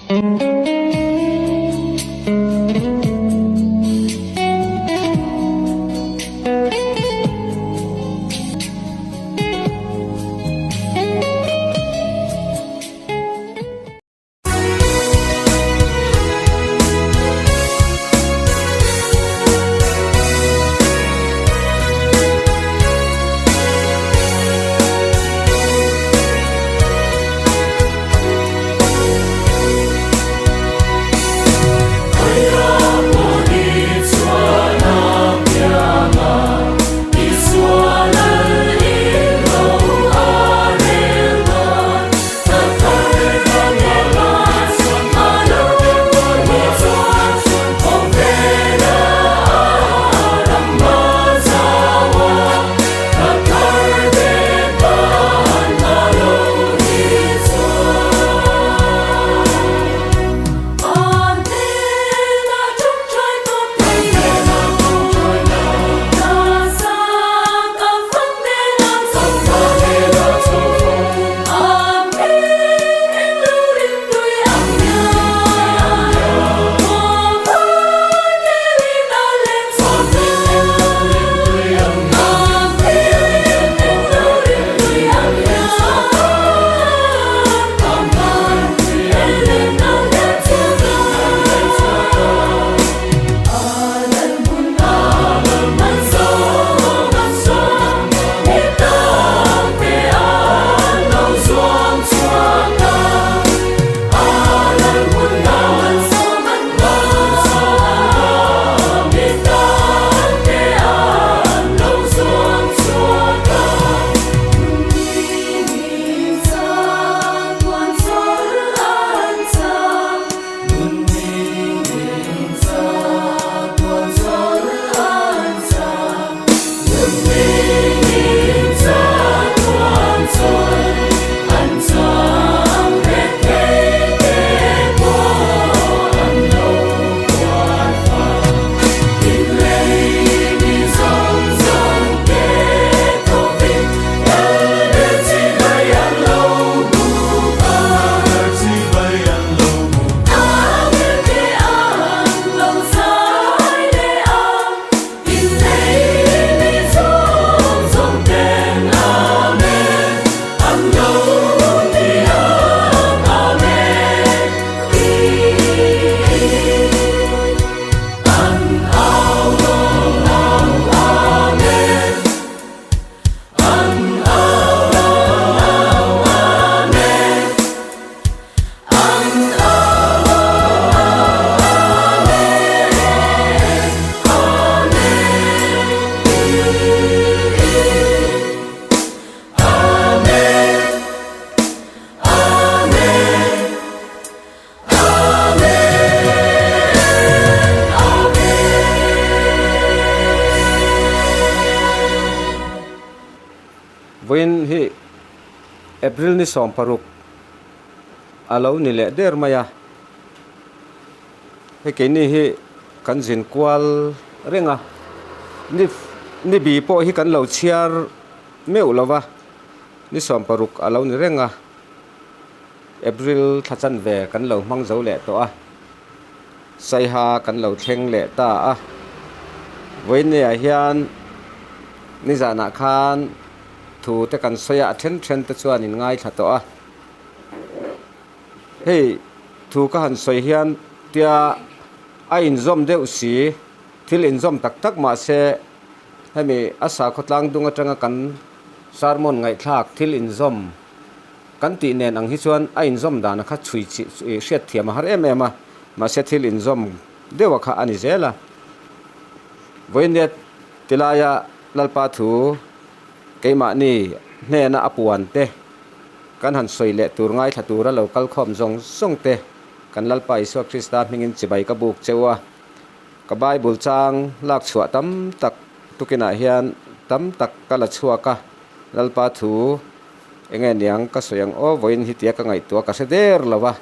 Vawiin hi April ni 16 a lo ni leh der mai a, hei keini hi kan zin kual reng a, ni ni bi pawh hi kan lo chhiar meuh lo va, ni 16 a lo ni reng a. April thla chanve kan lo hmang zo leh tawh a, Saiha kan lo thleng leh ta a. Vawiinniah hian nizanah khan thu te kan sawi a, a then then te chuan in ngaithla tawh a. Hei thu ka han sawi hian tia a inzawm deuh si, thil inzawm tak tak mah se hemi a sakhaw tlang dung atanga kan sermon ngaihthlak thil inzawm Kan tih nen ang hi chuan a inzawm dana kha chhui hriat thiam a har em em a, mahse thil inzawm deuha kha a ni zel a. Vawiinniat tilaia Lalpa thu keimahni hnena a puan te, kan han sawi leh tur ngaithla tura lo kal khawm zawng zawng te kan Lalpa Isua Krista hmingin chibai ka buk cheu a. Ka Bible chang lak chhuah tam tak tukinah hian tam tak ka la chhuak a, Lalpa thu Enge niang ka sawi ang aw vawiin hi tia ka ngaihtuah ka hre der lo va,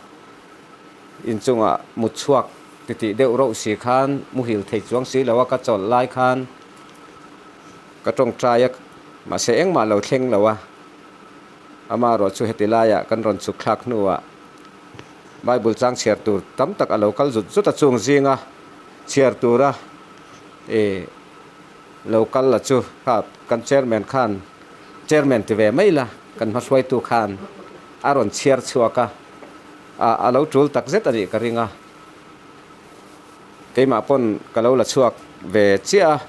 inchungah mut chhuak titih deuh rauh si khan muhil thei chuang si lo a ka chawlh lai khan ka tawngtai a mahse engmah lo thleng lo a, amaherawh chu heti laiah kan rawn chhuk thlak hnuah. Bible chang chhiar tur tam tak a lo kal zut zut a, chung zinga chhiar tura ih lo kal la chu kha kan chairman khan chairman ti ve mai la kan hmahruaitu khan a rawn chhiar chhuak a, a lo tul tak zet a nih ka ring a. Keimah pawn ka lo la chhuak ve chiah a,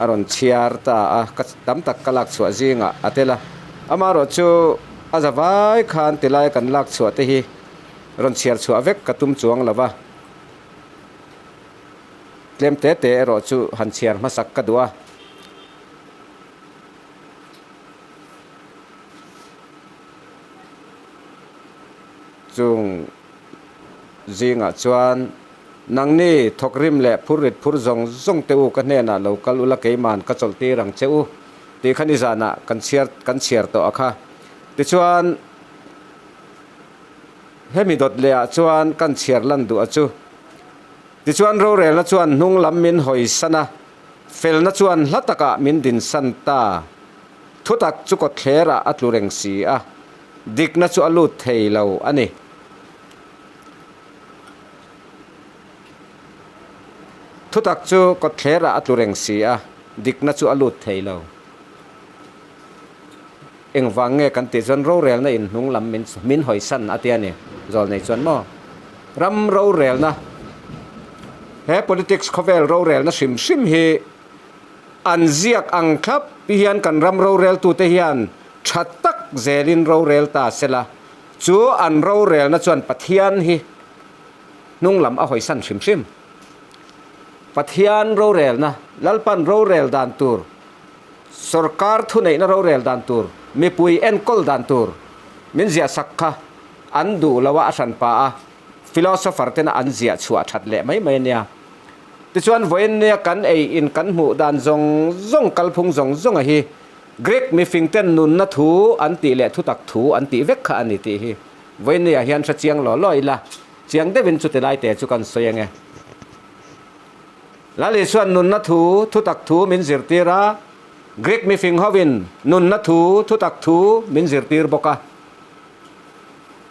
a rawn chhiar ta a, ka tam tak ka lak chhuah zingah a tel a. Amaherawh chu a za vai khan tilai kan lak chhuah te hi rawn chhiar chhuah vek ka tum chuang lo va, tlem te te erawh chu han chhiar hmasak ka duh a. Chung. Zingah chuan, Nangni, thawkrim leh phurrit phur zawng zawng te u ka hnenah lo kal ula keiman ka chawlh tir ang che u, tih kha nizanah kan chhiar kan chhiar tawh a kha. Tichuan, hemi dawt lehah chuan kan chhiar lan duh a chu. Tichuan rorelna chuan hnung lam min hawisan a, felna chuan hla takah min dinsan ta. Thutak chu kawtthlerah a tlu reng si a, dikna chu a lut thei lo a ni. Thutak chu kawtthlerah a tlu reng si a, dikna chu a lut thei lo. Engvang nge kan tih chuan rorelna in hnung lam min min hawisan a tia ni, Zawlnei chuan maw? Ram rorelna, he politics khawvel rorelna hrim hrim hi an ziak ang thlap hian kan ram roreltute hian tha tak zelin rorel ta sela, Chu an rorelna chuan Pathian hi hnung lam a hawisan hrim hrim. Pathian rorelna, Lalpan rorel dan tur, sorkar thuneihna rorel dan tur, mipui enkawl dan tur min ziahsak kha an duh lo a, a hranpa a, philosopher tena an ziah chhuah that leh mai mai a nia. Tichuan vawiin nia kan ei in kan hmuh dan zawng zawng kalphung zawng zawnga hi Greek mifingten nunna thu an tih leh thutak thu an tih vek kha a ni tih hi vawinia hian hre chiang law law ila, chiang deuhin chuti lai te chu kan sawi ange. Lal Isua'n nunna thu, thutak thu min zirtir a, Greek mifing hovin nunna thu, thutak thu min zirtir bawk a.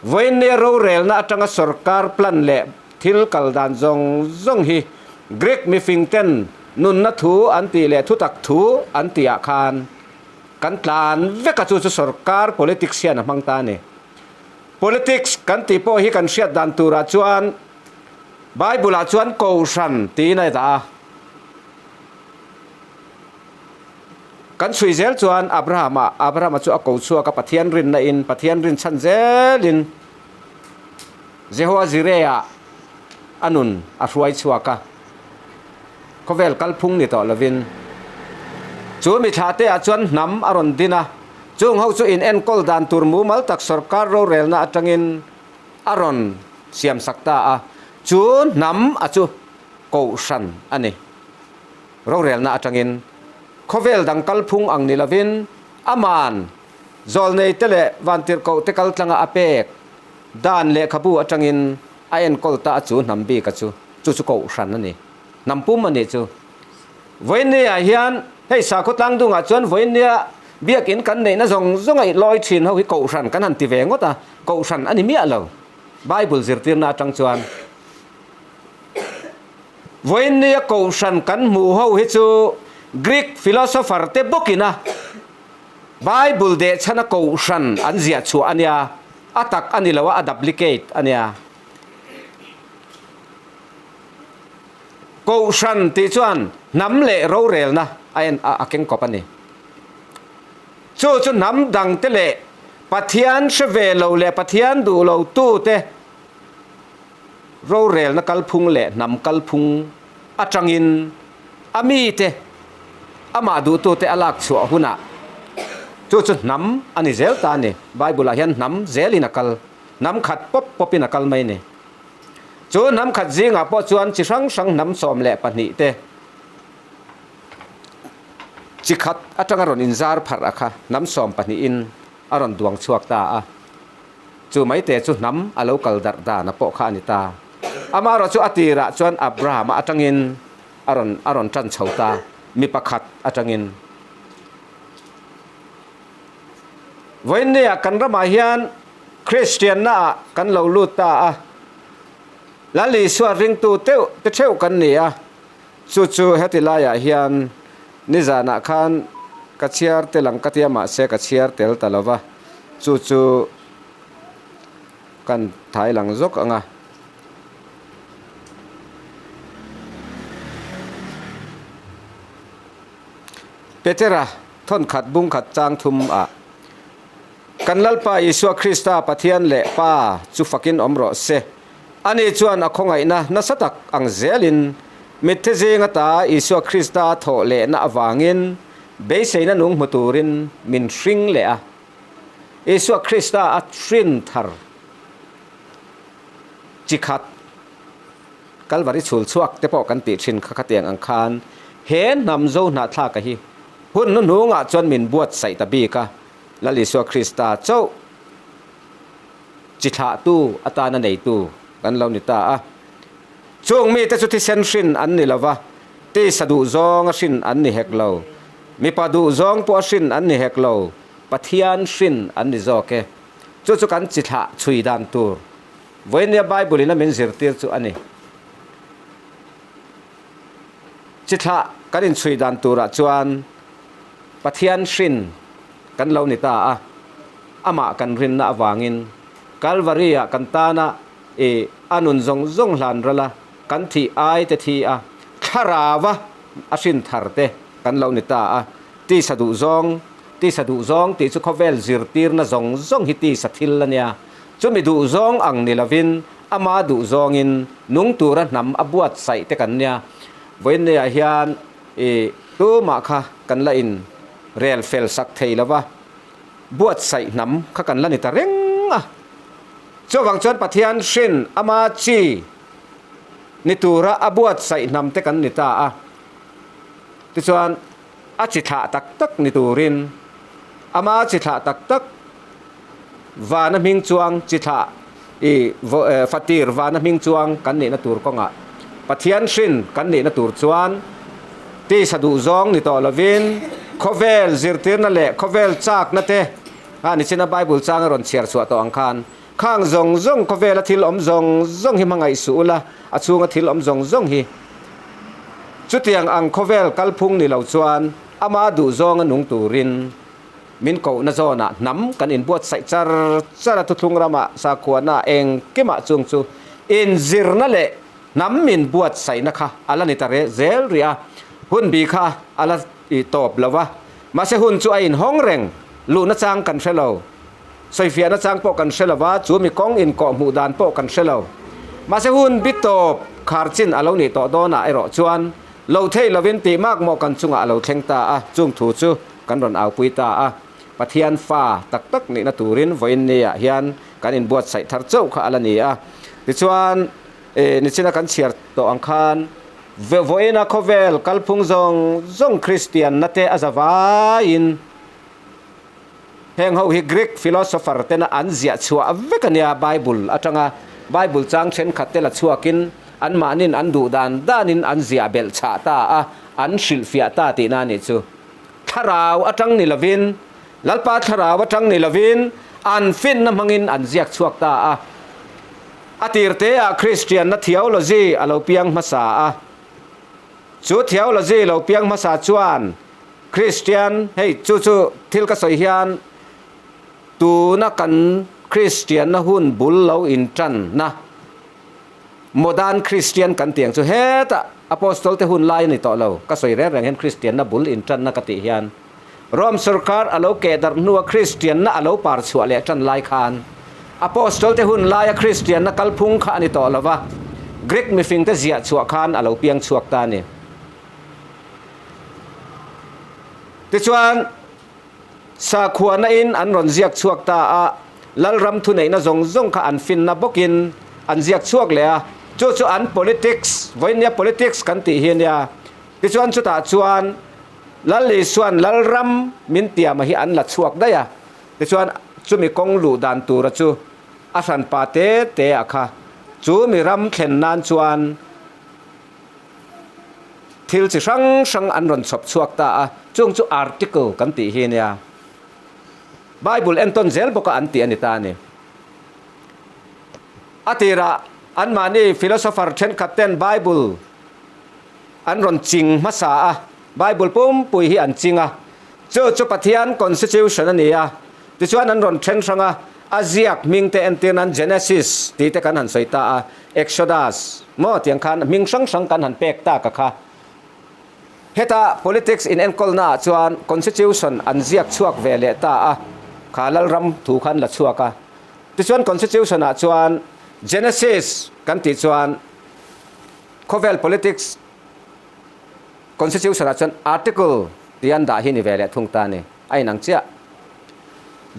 Vawinia rorelna atanga sorkar plan leh thil kal dan zawng zawng hi Greek mifingten nunna thu an tih leh thutak thu an tihah khan kan tlan vek a, chu chu sorkar politics hian a hmang ta a ni. Politics kan tih pawh hi kan hriat dan turah chuan Bible-ah chuan kohhran tiin a dah a. Kan chhui zel chuan Abrahama, Abrahama chu a ko chhuak a, Pathian rinna in, Pathian rin chhan zelin Jehoa Jireh-ah a nun a hruai chhuak a, khawvel kalphung ni tawh lovin. Chu mi thla te ah chuan hnam a rawn din a, chung ho chu in enkawl dan tur mumal tak sorkar rorelna atangin a rawn siam sak ta a, chu hnam a chu kohhran a ni. Rorelna atangin khawvel dang kalphung ang ni lovin aman zawlneite leh vantirhkohte kaltlanga a pek dan lehkhabu atangin a enkawl ta a chu hnam bik a chu chu chu kohhran a ni. Hnam pum a nih chu. Vawinia hian hei sakhaw tlangdungah chuan vawinia biakin kan neihna zawng zawnga i lawi thin ho hi kohhran kan han ti ve ngawt a, kohhran a ni miah lo Bible zirtirna atang chuan. Vawinia kohhran kan hmuh ho hi chu Greek philosopher te bawkin a Bible dehchhana kohhran an ziah chhuah a nia, a tak a ni lo a, a duplicate a nia. Kohhran tih chuan hnam leh rorelna a en a keng kawp a ni. Chu chu hnam dangte leh Pathian hre ve lo leh Pathian duh lo tute Rorelna kalphung leh hnam kalphung atangin a mite, amah duhtute a lak chhuah hunah chu chu hnam a ni zel ta a ni. Bible-ah hian hnam zelin a kal, hnam khat pawp pawpin a kal mai a ni. Chu hnam khat zingah pawh chuan chi hrang hrang hnam 12 te chi khat atanga rawn inzar pharh a kha hnam sawm pahnihin a rawn duang chhuak ta a. Chu maite chu hnam a lo kal darh dan a pawh kha a ni ta. Amaherawh chu a tirah chuan Abrahama atangin a rawn a rawn tan chho ta, mi pakhat atangin. Vawiinnia kan ramah hian Kristiannaah kan lo lut ta a. Lal Isua ringtu teuh te theuh kan ni a, chu chu heti laiah hian nizanah khan ka chhiar tel ang ka tia mahse ka chhiar tel ta lo va, chu chu kan thai lang zawk ang a. Petera thawnkhat bungkhat chang thum ah. Kan Lalpa Isua Krista Pathian leh Pa chu fakin awm rawh se. Ani chuan a khawngaihna nasa tak ang zelin mitthi zing ata Isua Krista thawh lehna avangin beiseina nung hmu turin min hring leh a. Isua Krista a hrin thar chi khat Kalvari chhul chhuak te pawh kan tih thin kha khatiang ang khan he hnam zo hnahthlaka hi hun hnuhnungah chuan min buatsaih ta bik a. Lal Isua Krista chauh chi thlahtu atana neitu kan lo ni ta a. Chung mite chu thisen hrin an ni lo va, tisa duhzawnga hrin an ni hek lo, mipa duhzawng pawha hrin an ni hek lo, Pathian hrin an ni zawk e. Chu chu kan chi thlah chhui dan tur vawinia Bible-in a min zirtir chu a ni. Chi thlah kan inchhui dan turah chuan Pathian hrin kan lo ni ta a, amah kan rinna avangin Kalvari-ah kan tana i a nun zawng zawng hlan ral a, kan thih ai te thi a, thlarau-a a hrin thar te kan lo ni ta a. Tisa duhzawng, Tisa duhzawng tih chu khawvel zirtirna zawng zawng hi tisa thil a nia. Chumi duhzawng ang ni lovin ama duhzawngin nung tura hnam a buatsaih te kan nia. Vawiinniah hian I tumah kha kan la in rel fel sak thei lo va, buatsaih hnam kha kan la ni ta reng a. Chuvang chuan Pathian hrin ama chi ni tura a buatsaih hnam te kan ni ta a. Tichuan a chi thlah tak tak ni turin ama chi thlah tak tak vana hming chuang chi thlah i fatir vana hming chuang kan nihna tur kawngah Pathian hrin kan nihna tur chuan tisa duhzawng ni tawh lovin khawvel zirtirna leh khawvel chakna te a nichina Bible changa rawn chhiar chhuah tawh ang khan khang zawng zawng khawvela thil awm zawng zawng hi hmangaih suh ula a chhunga thil awm zawng zawng hi chutiang ang khawvel kalphung ni lo chuan ama duhzawnga nung turin Min kohna zawnah hnam kan inbuatsaih char char a, thuthlung ramah sakhuana engkimah chung chu inzirna leh hnam min buatsaihna kha a la ni ta reh zel rih a, hun bi kha a la tawp lo va, mahse hun chu a inhawng reng, luhna chang kan hre lo, sawifiahna chang pawh kan hre lo va, chu mi kawng inkawh hmuh dan pawh kan hre lo. Mahse hun bi tawp khar chin a lo nih tawh dawnah erawh chuan lo thei lovin tih makmawh kan chungah a lo thleng ta a, chung thu chu kan rawn aupui ta a, Pathian fa tak tak nihna turin vawiin niah hian kan inbuatsaih thar chauh kha a la ni a. Tichuan, nichina kan chhiar tawh ang khan vawiina khawvel kalphung zawng zawng Kristianna te a za vaiin heng ho hi Greek philosopher tena an ziah chhuah vek a nia, Bible atanga Bible chang thenkhat te la chhuakin anmahnin an duh dan danin an ziah belh chhah ta a, an hrilhfiah ta tihna a nih chu. Thlarau atang ni lovin, Lalpa thlarau atang ni lovin an finna hmangin an ziak chhuak ta a. A tirteah Kristianna theology a lo piang hmasa a. Chu theology lo piang hmasa chuan Kristian, hei chu chu thil ka sawi hian tuna kan Kristianna hun bul lo intanna, Modern Christian kan tih ang chu hetah Apostol te hun lai a ni tawh lo. Ka sawi reng reng hian Kristianna bul intanna ka tih hian Rome sorkar a lo keh darh hnua Kristianna a lo par chhuah leh tan lai khan Apostol te hun laia Kristianna kalphung kha a ni tawh lo va, Greek mifing te ziah chhuah khan a lo piang chhuak ta a ni. Tichuan. Sakhuana in an rawn ziak chhuak ta a, Lalram thuneihna zawng zawng kha an finna bawkin an ziak chhuak leh a, chu chu an politics, vawinia politics kan tih hi a nia. Tichuan chutah chuan Lal Isua'n Lalram min tiama hi an la chhuak daih a, tichuan chumi kawng luh dan tura chu a hranpa te te a kha, chu mi ram thlen nan chuan Thil chi hrang hrang an rawn chhawp chhuak ta a, chung chu article kan tih hi nia. Bible entawn zel bawka an tih a ni ta a ni. A tirah Anmahni philosopher thenkhat ten Bible an rawn ching hmasa a, Bible pumpui hi an ching a, chu chu Pathian constitution a ni a, tichuan an rawn then hrang a, a ziak hming te entir nan Genesis tih te kan han sawi ta a, Exodus maw tiang khan hming hrang hrang kan han pek tak a kha. Heta politics in enkawlna ah chuan constitution an ziak chhuak ve leh ta a, kha Lalram thu khan la chhuak a. Tichuan constitution ah chuan Genesis kan tih chuan khawvel politics constitution ah chuan article tih an dah hi ni ve leh thung ta a ni, a inang chiah.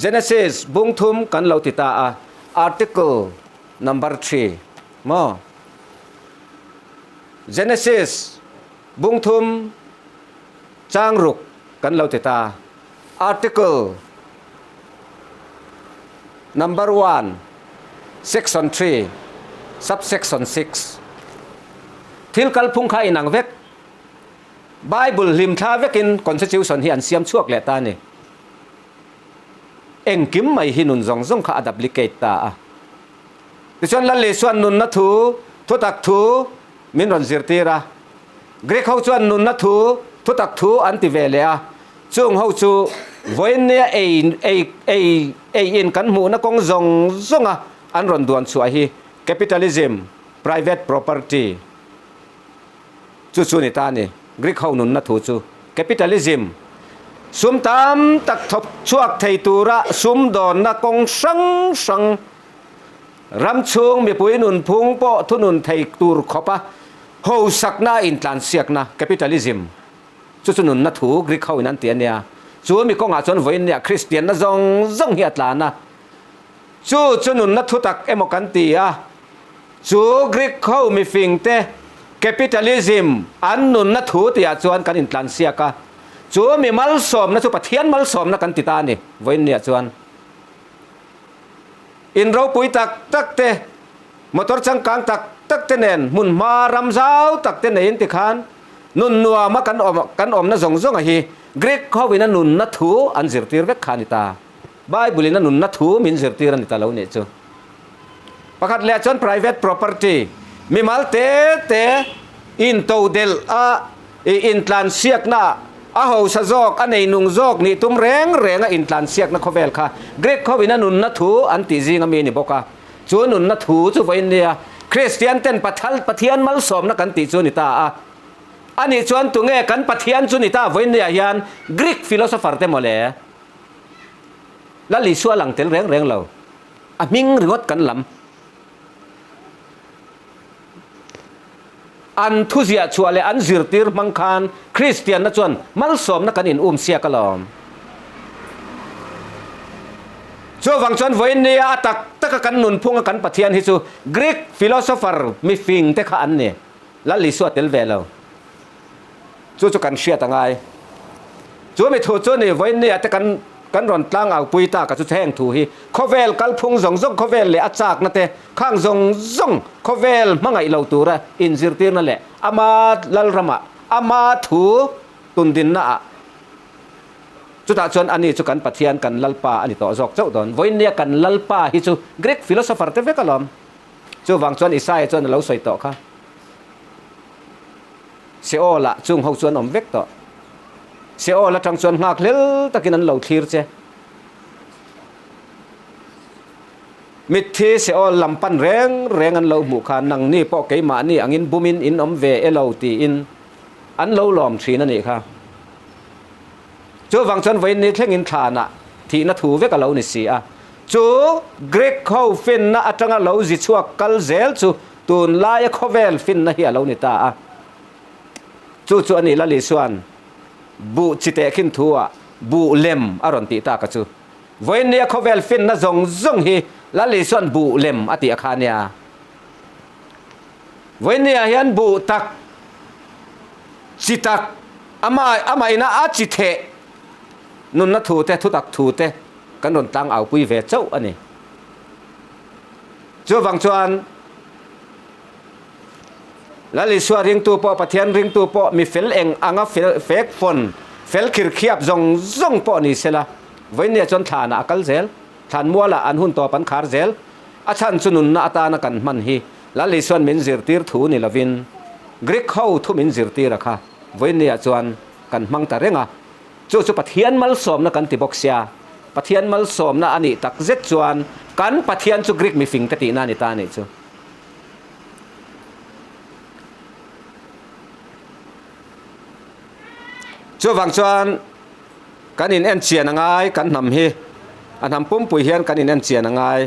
Genesis bung thum kan lo ti ta a, article number thi maw? Genesis bung thum chang ruk kan lo ti ta. Article number one section thi subsection six thil kalphung kha inang vek. Bible hlimthla vekin constitution hi an siam chhuak leh ta a ni. Engkim mai hi nun zawng zawng kha a duplicate ta a. Tichuan Lal Isua'n nunna thu, thutak thu min rawn zirtir a. Greek ho chuan nunna thu, thutak thu an ti ve leh a. Chung ho chu vawiinnia ei ei ei ei in kan hmuhna kawng zawng zawnga an rawn duan chhuah hi capitalism, private property chu chu ni ta a ni. Greek ho nunna thu chu capitalism, sum tam tak thawk chhuak thei tura sum dawnna kawng hrang hrang, ram chhung mipui nunphung pawh thunun thei tur khawpa hosakna intlansiakna, capitalism, Chu chu nunna thu Greek ho in an ti a nia. Chu mi kawngah chuan vawiin nia Kristianna zawng zawng hi a tlan a. Chu chu nunna thu tak emaw kan ti a. Chu Greek ho mifing te capitalism an nunna thu tihah chuan kan intlan siak a. Chu mi malsawmna chu Pathian malsawmna kan ti ta a ni vawiin nia chuan. In ropui tak tak te, motor changkang tak tak te nen hmun hma ram zau tak te neiin tikhan Nun nuama kan awm kan awmna zawng zawnga hi Greek ho in a nunna thu an zirtir vek kha a ni ta. Bible in a nunna thu min zirtir a ni ta lo nih chu. Pakhat leh chuan private property, mimal te te intodelh a i intlansiakna a hausa zawk a neinung zawk nih tum reng reng a intlansiakna khawvel kha Greek ho in a nunna thu an tih zing ami a ni bawk a. Chu nunna thu chu vawiin nia Kristian ten Pathal Pathian malsawmna kan tih chu a ni ta a. Anih chuan tunge kan Pathian chu ni ta vawiin nia hian Greek philosopher te mawle Lal Isua lang tel reng reng lo. A hming ringawt kan lam. An thuziah chhuah leh an zirtir hmang khan Kristianna chuan malsawmna kan in um siak alawm. Chuvang chuan vawiin nia a tak taka kan nunphunga kan Pathian hi chu Greek philosopher mifing te kha an ni. Lal Isua tel ve lo. Chu chu kan hriat a ngai. Chu mi thu chu ni vawiin nia te kan kan rawn tlang au pui tak a chu heng thu hi khawvel kalphung zawng zawng khawvel leh a chakna te khang zawng zawng khawvel hmangaih lo tura inzirtirna leh ama lalramah ama thu tundinna ah chutah chuan ani chu kan Pathian kan Lalpa a ni tawh zawk chauh dawn. Vawiin nia kan Lalpa hi chu Greek philosopher te vek alawm. Chuvang chuan Isaia chuan a lo sawi tawh kha. Seol-ah chung ho chu an awm vek tawh. Seol atang chuan nghak hlel takin an lo thlir che. Mitthi Seol lam pan reng reng an lo hmuh kha nangni pawh keimahni angin bumin in awm ve e lo tiin an lo lawm thin a nih kha. Chuvang chuan vawiin thlengin thlanah thihna thu vek a lo ni si a. Chu Greek ho finna atanga lo zi chhuak kal zel chu Tunlaia khawvel finna hi a lo ni ta a, chu chu a nih Lali chuan buh chi tehkhin thu-ah buh lem a rawn tih tak a chu. Vawiinnia khawvel finna zawng zawng hi Lali chuan buh lem a tih a kha nia. Vawiinnia hian buh tak, chi tak, ama amah ina a chi theh nunna thu te, thutak thu te kan rawn tlang aupui ve chauh a ni. Chuvang chuan Lal Isua ringtu pawh, Pathian ringtu pawh mi fel eng anga fel fek fawn, fel khir khiap zawng zawng pawh ni sela, vawiinnia chuan thlanah a kal zel, thlan mualah an hun tawp an khar zel. A chhan chu nunna atana kan hman hi. Lal Isuan min zirtir thu ni lovin Greek ho thu min zirtir a kha vawinia chuan kan hmang ta reng a. Chu chu Pathian malsawmna kan ti bawk sia. Pathian malsawmna a nih tak zet chuan kan Pathian chu Greek mifing te tihna a ni ta a nih chu. Chuvang chuan kan in en chian a ngai kan hnam hi a hnam pumpui hian kan in en chian a ngai.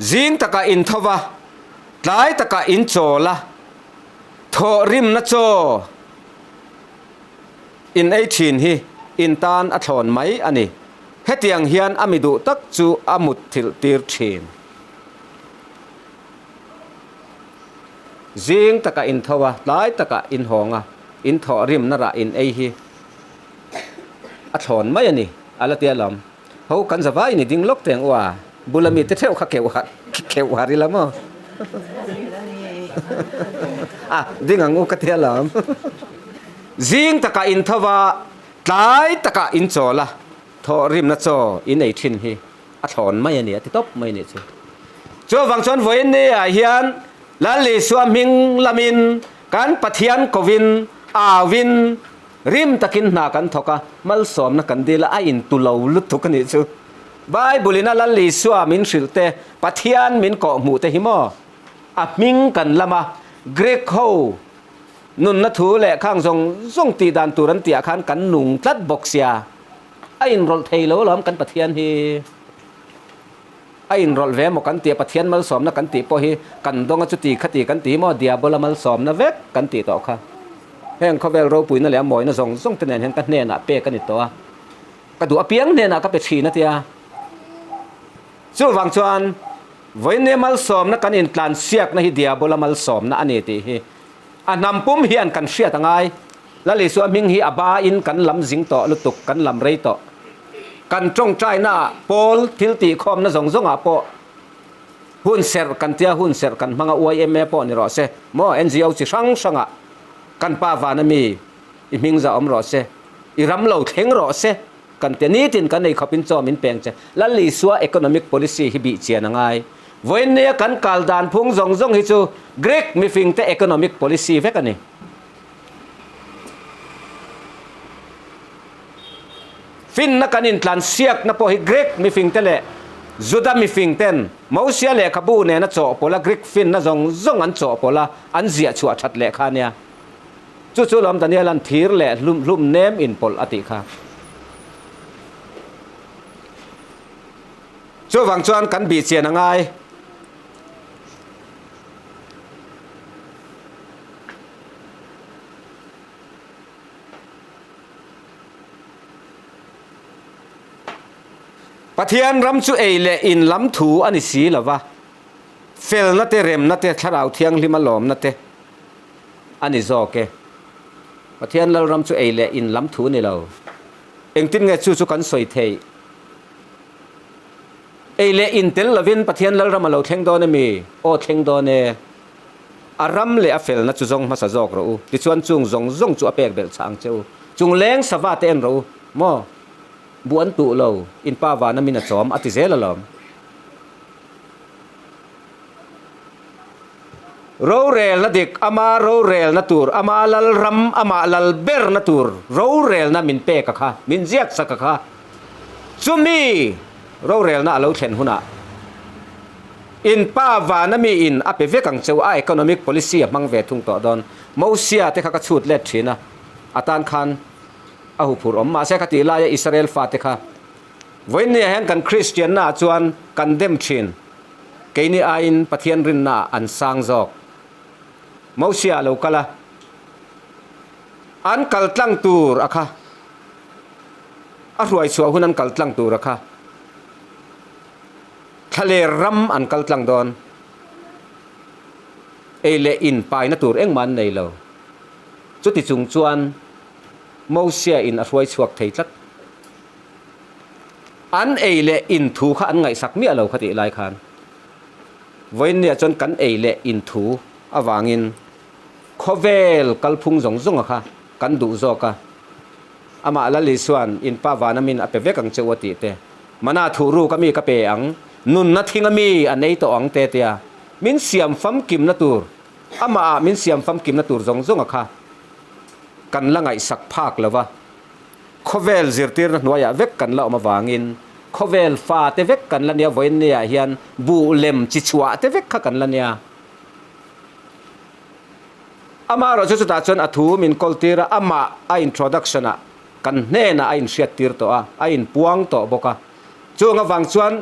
Zing takah in tho va, tlai takah in chawl a, thawh rimna chaw in ei thin hi in tan a thlawn mai a ni. Hetiang hian a mi duh tak chu a mut thilh tir thin. Zing takah in tho a, tlai takah in hawng a, in thawh rimna rah in ei hi a thlawn mai a ni, a la ti alawm. Ho kan za vai ni ding lawk teng ua, bula mi te theuh kha keuh har keuh har ila maw? A, ding ang u ka ti alawm. Zing takah in tho va, tlai takah in chawl a, thawh rimna chaw in ei thin hi a thlawn mai a ni a ti tawp mai a nih chu. Chuvang chuan vawiin ni ah hian Lal Isua hming lamin kan Pathian kovin auin rim takin hna kan thawk a, malsawmna kan dil a, a intu lo lutuk a nih chu. Bible in a Lal Isua min hrilh te, Pathian min kawhhmuh te hi maw? A hming kan lam a, Greek ho nunna thu leh khang zawng zawng tih dan tur an tih ah khan kan nung tlat bawk sia, a inrawlh thei lo alawm kan Pathian hi. A inrawlh ve maw kan tih a, Pathian malsawmna kan tih pawh hi kan dawng a chuti khati kan ti maw, Diabola malsawmna vek kan tih tawh kha. Heng khawvel ropuina leh a mawina zawng zawng te nen hian ka hnenah pek a ni tawh a, ka duh apiang hnenah ka pe thin a tia. Chuvang chuan vawiin malsawmna kan intlansiakna hi Diabola malsawmna a ni tih hi a hnam pum hian kan hriat a ngai. Lal Isua hming hi a bain kan lam zing tawh lutuk, kan lam rei tawh. Kan tawngtaina ah pawl thil tihkhawmna zawng zawngah pawh hun serh kan tia, hun serh kan hmang a, YMA pawh ni rawh se, maw NGO chi hrang hrangah kan pa vana mi i hming za awm rawh se, i ram lo thleng rawh se kan tia, nitin kan ei khawpin chaw min peng che. Lal Isua economic policy hi bih chian a ngai. Vawiinnia kan kal dan phung zawng zawng hi chu Greek mifingte economic policy vek a ni. Finna kan intlan siakna pawh hi Greek mifingte leh Juda mifingten Mosia lehkhabu nena chawhpawlh a Greek finna zawng zawng an chawhpawlh a, an ziah chhuah that leh kha ania. Chu chu lawm Daniela'n thir leh hlum hlum nem inpawlh a tih kha. Chuvang chuan kan bihchian a ngai. Pathian ram chu ei leh in lam thu a ni si lo va, felna te, remna te, thlarau thianghlim a lawmna te a ni zawk e. Pathian Lalram chu ei leh in lam thu a ni lo. Engtin nge chu chu kan sawi theih? Ei leh in tel lovin Pathian Lalram a lo thleng dawn emi? Aw thleng dawn e. A ram leh a felna chu zawng hmasa zawk rawh u. Tichuan chung zawng zawng chu a pek belh chah ang che u. Chung leng sava te en rawh u. Maw? Bu an tuh lo, in pa vana min a chawm a ti zel alawm. Rorelna dik, ama rorelna tur, ama lalram, amah lal berna tur rorelna min pek a kha, min ziak sak a kha. Chumi rorelna a lo thlen hunah in pa vana mi in a pe vek ang cheu a, economic policy a hmang ve thung tawh dawn. Mosia te kha ka chhut let thin a, a tan khan a huphurh awm. Mahse ka tih laia Israel fate kha vawiinniah hian kan Kristianna ah chuan kan dem thin. Keini aiin Pathian rinna ah an sang zawk. Mosia a lo kal a, an kal tlang tur a kha. A hruai chhuah hun an kal tlang tur a kha. Thlaler ram an kal tlang dawn. Ei leh in paina tur engmah an nei lo. Chuti chung chuan Mosia in a hruai chhuak thei tlat. An ei leh in thu kha an ngaihsak miah lo kha tih lai khan. Vawiinniah chuan kan ei leh in thu avangin khawvel kalphung zawng zawnga kha kan duh zawk a. Amah Lal Isua'n in Pa vana min a pe vek ang che u a tih te, Mana thuh ruk a mi ka pe ang, nunna thing a mi a nei tawh ang te tia min siam famkimna tur, amah ah min siam famkimna tur zawng zawng a kha kan la ngaihsak phak lo va. Khawvel zirtirna hnuaiah vek kan la awm avangin khawvel fa te vek kan la nia, vawiin niah hian buh lem chi chhuah te vek kha kan la nia. Amaherawh chu chutah chuan a thu min kawl tir a, amah a introduction ah kan hnenah a inhriat tir tawh a, a inpuang tawh bawk a. Chung avang chuan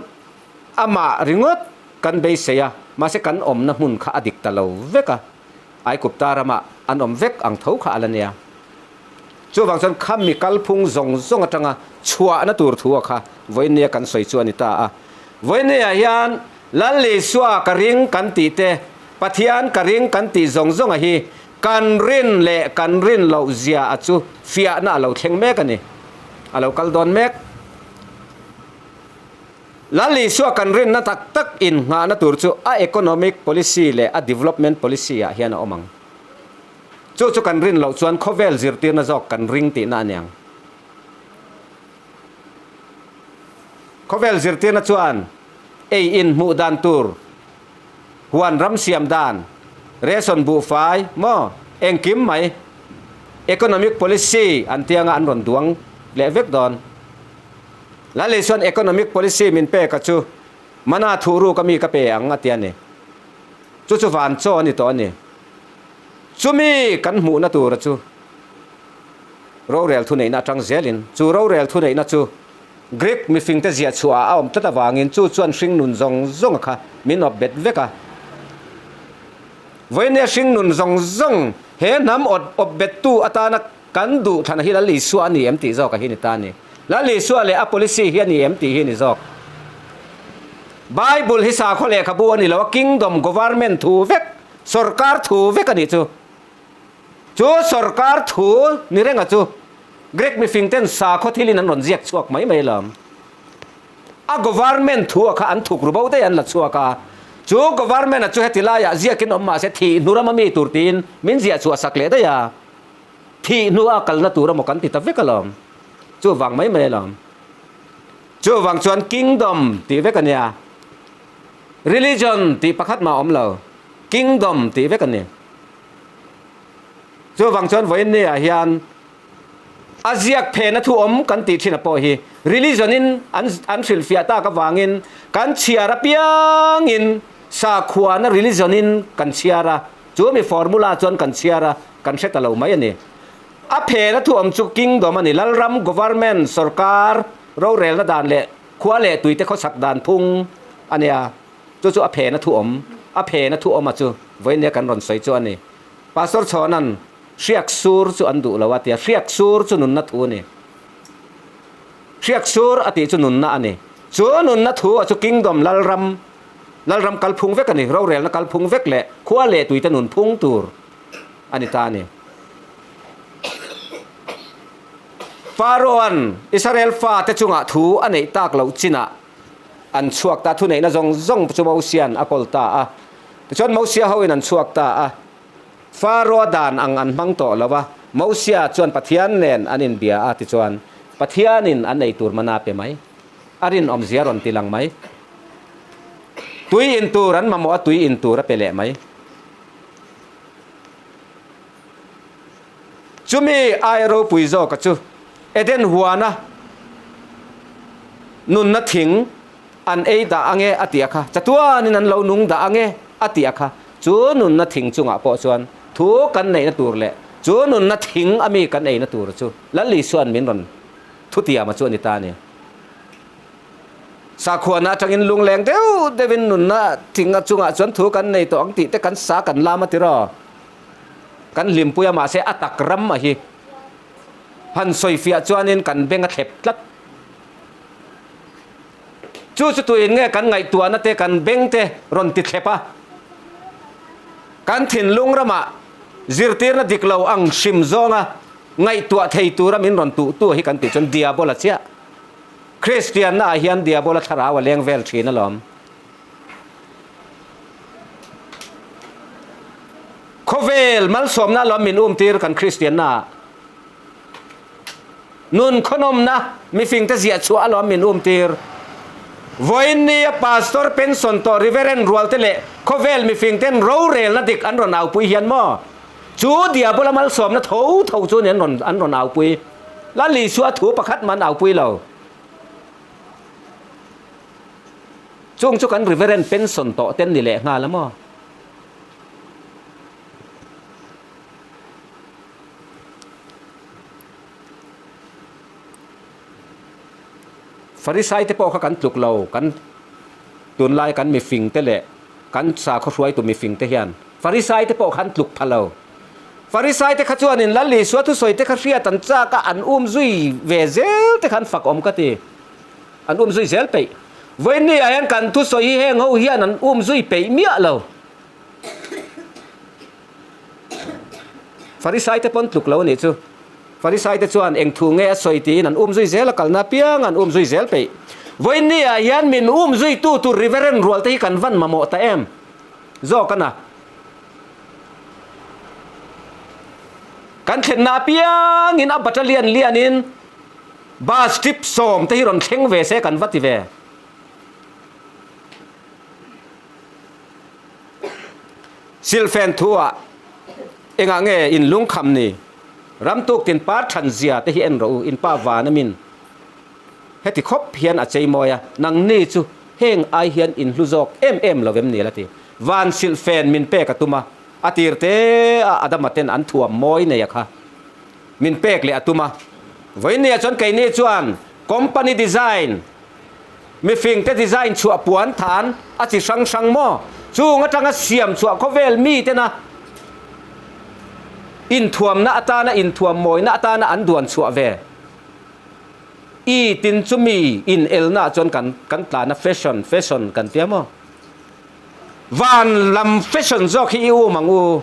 amah ringawt kan beisei a, mahse kan awmna hmun kha a dik ta lo vek a, Aikupta ramah an awm vek ang tho kha a la nia. Chuvang chuan kha mi kalphung zawng zawng atanga chhuahna tur thu a kha vawinia kan sawi chu a ni ta a. Vawinia hian Lal Isua ka ring kan tih te, Pathian ka ring kan tih zawng zawnga hi kan rin leh kan rin loh zia a chu fiahna a lo thleng mek a ni. A lo kal dawn mek. Lal Isua kan rinna tak tak innghahna tur chu a economic policy leh a development policy ah hian a awm ang. Chu chu kan rin loh chuan khawvel zirtirna zawk kan ring tihna a niang. Khawvel zirtirna chuan ei in hmuh dan tur, huan ram siam dan, ration buhfai maw engkim mai economic policy an tianga an rawn duang leh vek dawn. Lali chuan economic policy min pek a chu mana thuh ruk a mi ka pe ang a ti a ni. Chu chu van chaw a ni tawh a ni. Chumi kan hmuhna tura chu rorel thuneihna atang zelin, chu rorel thuneihna chu Greek mifingte ziah chhuahah a awm tlat avangin chu chuan hringnun zawng zawnga kha min awp bet vek a. Vawinia hringnun zawng zawng he hnam awp bettu atana kan duh thlana hi Lal Isua a ni em tih zawk a hi ni ta a ni. Lal Isua leh a policy hi a ni em tih hi a ni zawk. Bible hi sakhaw lehkhabu a ni lo a, kingdom government thu vek, sorkar thu vek a nih chu. Chu sorkar thu ni renga chu Greek mifing ten sakhaw thilin an rawn ziak chhuak mai mai lam. A government thu a kha an thuk ru bo daih an la chhuak a. Chu government a chu heti laiah ziakin awm mahse thih hnu rama mi tur tiin min ziah chhuah sak leh daih a. Thih hnu a kalna tur emaw kan ti ta vek alawm. Chuvang mai mai alawm. Chuvang chuan kingdom tih vek a nia. Religion tih pakhat mah a awm lo. Kingdom tih vek a ni. Chuvang chuan vawiin ni ah hian a ziak phena thu awm kan tih thin a pawh hi religion in an an hrilhfiah tak avangin kan chhiar apiangin sakhuana religion in kan chhiar a, chu mi formula chuan kan chhiar a, kan hre ta lo mai a ni. A phena thu awm chu kingdom a ni, Lalram, government, sorkar, rorelna dan leh khua leh tuite khawsak dan phung a nia. Chu chu a phena thu awm, a phena thu awma chu vawinia kan rawn sawi chu a ni. Pastor Chhawna'n hriak sur chu an duh lo a tia, hriak sur chu nunna thu a ni. Hriak sur a tih chu nunna a ni. Chu nunna thu a chu Kingdom Lalram, Lalram kalphung vek a ni, rorelna kalphung vek leh khua leh tuite nunphung tur a ni ta a ni. Pharaoh-a'n Israel fate chungah thu a neih tak loh chinah an chhuak ta, thuneihna zawng zawng chu Mosia'n a kawl ta a. Tichuan Mosia hoin an chhuak ta a, Pharaoh-a dan ang an hmang tawh lo a, Mosia chuan Pathian nen an inbia a, tichuan Pathianin an ei tur mana pe mai, a rinawmzia rawn ti lang mai. Tui in tur an mamawh a, tui in tur a pe leh mai. Chumi ai ropui zawka chu Eden huana nunna thing an ei dah ange a tih a kha, chatuanin an lo nung dah ange a tih a kha, chu nunna thing chungah pawh chuan thu kan neihna tur leh chu nunna thing a mi kan eina tur chu Lal Isua'n min rawn thutiama chu a ni ta a ni. Sakhuana atangin lungleng deuh deuhin nunna thing a chungah chuan thu kan nei tawh ang tih te kan sa kan lam a ti raw. Kan hlimpui a mahse a tak ram a hi han sawifiah chuanin kan beng a thlep tlat. Chu chu tuin nge kan ngaihtuahna te kan beng te rawn ti thlep a, kan thinlung ramah zirtirna dik lo ang hrim zawnga ngaihtuah thei tura min rawn tuhtu hi kan tih chuan diabola chiah. Kristianna ah hian diabola thlarau a leng vel thin alawm. Khawvel malsawmna alawm min umtir kan Kristianna ah. Nun khawnawmna mifingte ziah chhuah alawm min umtir. Vawiin nia Pastor pension tawh Reverend rualte leh khawvel mifingten rorelna dik an rawn aupui hian maw? Chu Diabola malsawmna tho tho chu an rawn an rawn aupui. Lal Isua thu pakhat mah an aupui lo. Chung chu kan Reverend pension tawh ten ni leh nghal a maw? Farisai te pawh kha kan tluk lo, kan tunlai kan mifing te leh kan sakhaw hruaitu mifing te hian Farisai te pawh kha an tluk pha lo. Farisai te kha chuanin Lal Isua thusawi te kha hriat an chak a, an um zui ve zel te kha an fak awm ka ti. An um zui zel peih. Vawiinni ah hian kan thusawi hi heng ho hian an um zui peih miah lo. Farisai te pawn tluk lo a nih chu. Farisai te chuan eng thu nge a sawi tiin an um zui zel a, kalna apiang an um zui zel peih. Vawiinni ah hian min um zui tu tur Reverend rual te hi kan van mamawh ta em? Zawk a na. Kan thlenna apiangin a battalion lianin bus trip sawm te hi rawn thleng ve se kan va ti ve. Silhfen thuah engah nge in lungkham ni? Ramtuk tin par than zia te hi en rawh u, in pa van a min heti khawp hian a chei mawi a, nangni chu heng ai hian in hlu zawk em em lo em ni la ti. Van silhfen min pek a tum a, a tir te a Adama ten an thuam mawi nei a kha min pek leh a tum a. Vawinia chuan keini chuan company design Mifingte design chhuah puan than a chi hrang hrang maw? Chung atanga siam chhuah khawvel mitena inthuamna atana inthuam mawina atana an duan chhuah ve. I tin chu mi inelna ah chuan kan kan tlana fashion fashion kan tia maw? Van lam fashion zawk hi i um ang u.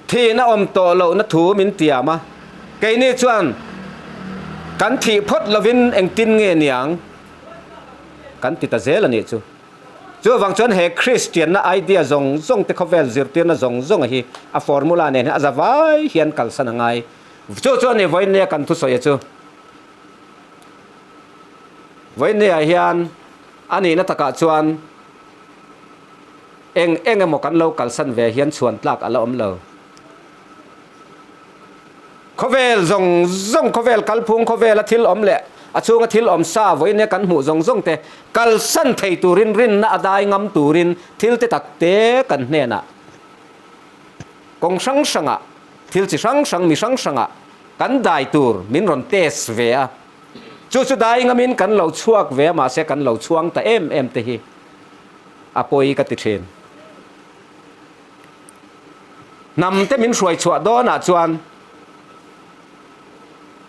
Thihna awm tawh lohna thu min tiam a, keini chuan kan thih phawt lovin engtin nge niang kan ti ta zel a nih chu. Chuvang chuan he Kristianna idea zawng zawng te khawvel zirtirna zawng zawng hi a formula nen hian a za vai hian kalsan a ngai. Chu chu a ni vawinia kan thusawi a chu. Vawinia hian a nihna takah chuan Eng eng emaw kan lo kalsan ve hian chhuan tlak a la awm lo. Khawvel zawng zawng, khawvel kalphung, khawvela thil awm leh a chhunga thil awm sa vawiin kan hmuh zawng zawng te kalsan thei turin rinna a dai ngam turin thil te tak te kan hnenah kawng hrang hrangah thil chi hrang hrang mi hrang hrangah kan dai tur min rawn test ve a. Chu chu dai ngamin kan lo chhuak ve a mahse kan lo chhuang ta em em te hi. a pawi ka ti thin. Hnam te min hruai chhuah dawnah chuan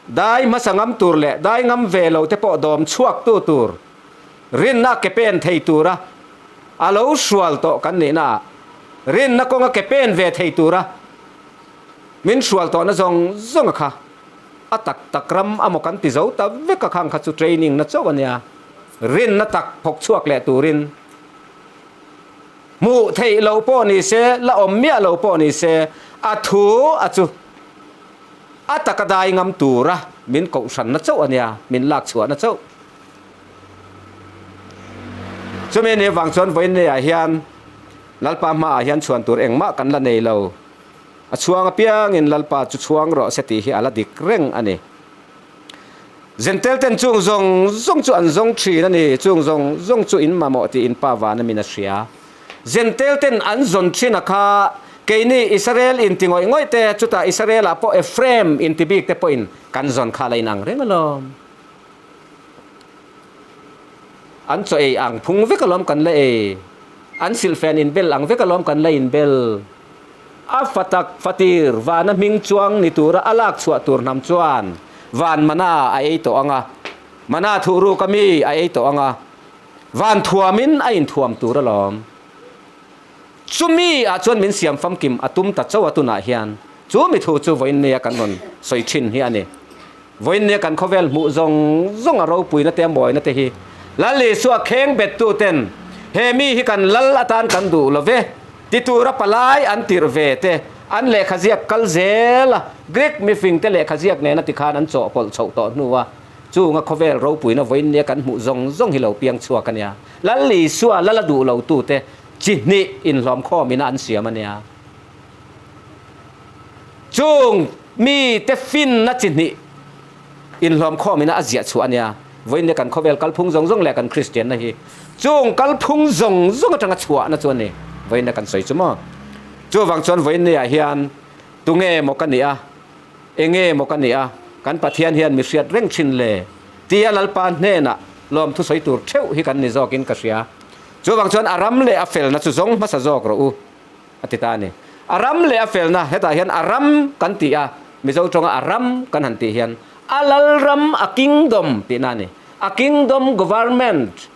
dai hmasa ngam tur leh dai ngam ve lo te pawh dawm chhuak tu tur rinna ke pen thei tura a lo hrual tawh kan nihna ah rinna kawnga ke pen ve thei tura min hrual tawhna zawng zawng a kha a tak tak ram amaw kan ti zo ta vek a khang kha chu training na chauh a nia. Rinna tak phawk chhuak leh turin hmuh theih loh pawh ni se, la awm miah lo pawh ni se, a thu a chu a taka dai ngam tura min kohhranna chauh a nia, min lak chhuahna chauh. Chumi ni vang chuan vawiinneah hian Lalpa hmaah hian chhuan tur engmah kan la nei lo. A chhuang apiangin Lalpa chu chhuang rawh se tih hi a la dik reng a ni. Zentel ten chung zawng zawng chu an zawng thin a ni, chung zawng zawng chu in mamawh tih in Pa vana min a hria. Zentel ten an zawn thin a kha, keini Israel inti ngawih ngawih te, chutah Israel ah pawh Ephraim inti bik te pawhin kan zawn kha la inang reng alawm. An chaw ei ang phung vek alawm kan la ei, an silhfen inbel ang vek alawm kan la inbel. A fa tak fatir vana hming chuang ni tura a lak chhuah tur hnam chuan van mana a ei tawh ang a, mana thuh ruk a mi a ei tawh ang a, van thuamin a inthuam tur alawm. Chumi ah chuan min siam famkim a tum ta chauh a tunah hian chu mi thu chu vawiin nia kan rawn sawi thin hi a ni. Vawiin nia kan khawvel hmuh zawng zawng a ropuina te a mawina te hi Lal Isua kheng bet tu ten he mi hi kan lal atan kan duh lo ve ti tura palai an tirh ve te. An lehkha ziak kal zel a, Greek mifingte lehkha ziak nena tikhan an chawhpawlh chhoh tawh hnu a, chunga khawvel ropuina vawiin nia kan hmuh zawng zawng hi lo piang chhuak a nia. Lal Isua lal a duh lo tute chi hnih inhlawm khawmina an siam a nia. Chung mite finna chi hnih inhlawm khawmina a ziah chhuah a nia. Vawiin nia kan khawvel kalphung zawng zawng leh kan Kristianna hi chung kalphung zawng zawng atanga chhuahna chu a ni. Vawiin nia kan sawi chu maw? Chuvang chuan vawiin niah hian tunge maw ka nih a, enge maw ka nih a, kan Pathian hian mi hriat reng thin le tia Lalpa hnenah lawmthu sawi tur theuh hi kan ni zawkin ka hria. Chuvang chuan a ram leh a felna chu zawng hmasa zawk rawh u a ti ta a ni. A ram leh a felna, hetah hian a ram kan tih a, Mizo tawnga a ram kan han tih hian a lalram, a kingdom tihna a ni. A kingdom government,